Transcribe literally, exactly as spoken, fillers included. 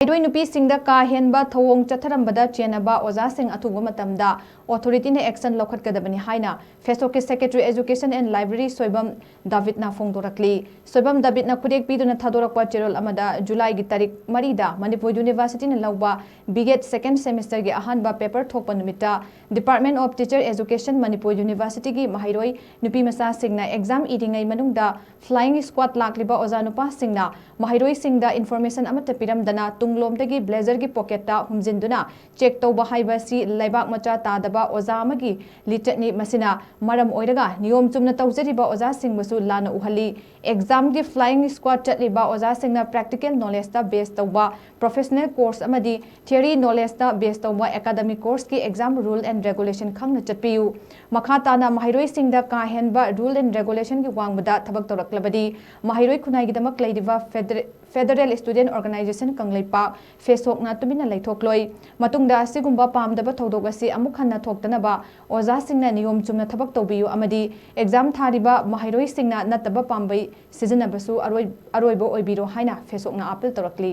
ꯃꯍꯩꯔꯣꯏ ꯅꯨꯄꯤꯁꯤꯡꯗ ꯀꯥ ꯍꯦꯟꯕ ꯊꯧꯑꯣꯡ ꯆꯠꯊꯔꯝꯕꯗ ꯆꯦꯟꯅꯕ ꯑꯣꯖꯥꯁꯤꯡ ꯑꯊꯨꯕ ꯃꯇꯝꯗ authority ꯅ action ꯂꯧꯈꯠꯀꯗꯕꯅꯤ ꯍꯥꯏꯅ ꯐꯦꯁꯣꯛꯀꯤ Secretary Education and Library Soibam ꯗꯥꯕꯤꯠꯅ ꯐꯣꯡꯗꯣꯔꯛꯂꯤ꯫ Soibam ꯗꯥꯕꯤꯠꯅ ꯈꯨꯗꯦꯛ ꯄꯤꯗꯨꯅ ꯊꯥꯗꯣꯔꯛꯄ ꯆꯦꯔꯣꯜ ꯑꯃꯗ ꯖꯨꯂꯥꯏꯒꯤ ꯇꯥꯔꯤꯛ ꯃꯔꯤꯗ ꯃꯅꯤꯄꯨꯔ University ꯅ ꯂꯧꯕ B.Ed second semester ꯒꯤ ꯑꯍꯥꯟꯕ paper ꯊꯣꯛꯄ ꯅꯨꯃꯤꯠꯇ Department of Teacher Education Manipur University ꯒꯤ ꯃꯍꯩꯔꯣꯏ ꯅꯨꯄꯤ ꯃꯆꯥꯁꯤꯡꯅ exam ꯏꯔꯤꯉꯩ ꯃꯅꯨꯡꯗ flying squad ꯂꯥꯛꯂꯤꯕ ꯑꯣꯖꯥ ꯅꯨꯄꯥꯁꯤꯡꯅ ꯃꯍꯩꯔꯣꯏꯁꯤꯡꯗ information ꯑꯃꯠꯇ ꯄꯤꯔꯝꯗꯅ ꯇꯨꯡꯂꯣꯝꯗꯒꯤ blazer ꯒꯤ pocket ꯇ ꯍꯨꯝꯖꯤꯟꯗꯨꯅ check ꯇꯧꯕ ꯍꯥꯏꯕ ꯑꯁꯤ ꯂꯩꯕꯥꯛ ꯃꯆꯥ ꯇꯥꯗꯕ ꯑꯣꯖꯥ ꯑꯃꯒꯤ ꯂꯤꯆꯠꯅꯤ꯫ ꯃꯁꯤꯅ ꯃꯔꯝ ꯑꯣꯏꯔꯒ ꯅꯤꯌꯣꯝ ꯆꯨꯝꯅ ꯇꯧꯖꯔꯤꯕ ꯑꯣꯖꯥꯁꯤꯡꯕꯨꯁꯨ ꯂꯥꯟꯅ ꯎꯍꯜꯂꯤ꯫ Exam ꯒꯤ flying squad ꯆꯠꯂꯤꯕ ꯑꯣꯖꯥꯁꯤꯡꯅ practical knowledge ꯇ base ꯇꯧꯕ professional course ꯑꯃꯗꯤ theory knowledge ꯇ base ꯇꯧꯕ academic course ꯀꯤ exam rule and regulation ꯈꯪꯅ ꯆꯠꯄꯤꯌꯨ꯫ ꯃꯈꯥ ꯇꯥꯅ ꯃꯍꯩꯔꯣꯏꯁꯤꯡꯗ ꯀꯥ ꯍꯦꯟꯕ rule and regulation ꯒꯤ ꯋꯥꯡꯃꯗ ꯊꯕꯛ ꯇꯧꯔꯛꯂꯕꯗꯤ ꯃꯍꯩꯔꯣꯏ ꯈꯨꯟꯅꯥꯏꯒꯤꯗꯃꯛ ꯂꯩꯔꯤꯕ Feder-, Federal Student Organisation Kangleipak ꯐꯦꯁꯣꯛꯅ ꯇꯨꯃꯤꯟꯅ ꯂꯩꯊꯣꯛꯂꯣꯏ꯫ ꯃꯇꯨꯡꯗ ꯑꯁꯤꯒꯨꯝꯕ ꯄꯥꯝꯗꯕ ꯊꯧꯗꯣꯛ ꯑꯁꯤ ꯑꯃꯨꯛ ꯍꯟꯅ ꯊꯣꯛꯇꯅꯕ ꯑꯣꯖꯥꯁꯤꯡꯅ ꯅꯤꯌꯣꯝ ꯆꯨꯝꯅ ꯊꯕꯛ ꯇꯧꯕꯤꯌꯨ ꯑꯃꯗꯤ exam ꯊꯥꯔꯤꯕ ꯃꯍꯩꯔꯣꯏꯁꯤꯡꯅ ꯅꯠꯇꯕ ꯄꯥꯝꯕꯩ ꯁꯤꯖꯤꯟꯅꯕꯁꯨ ꯑꯔꯣꯏ-, ꯑꯔꯣꯏꯕ ꯑꯣꯏꯕꯤꯔꯣ ꯍꯥꯏꯅ ꯐꯦꯁꯣꯛꯅ appeal ꯇꯧꯔꯛꯂꯤ꯫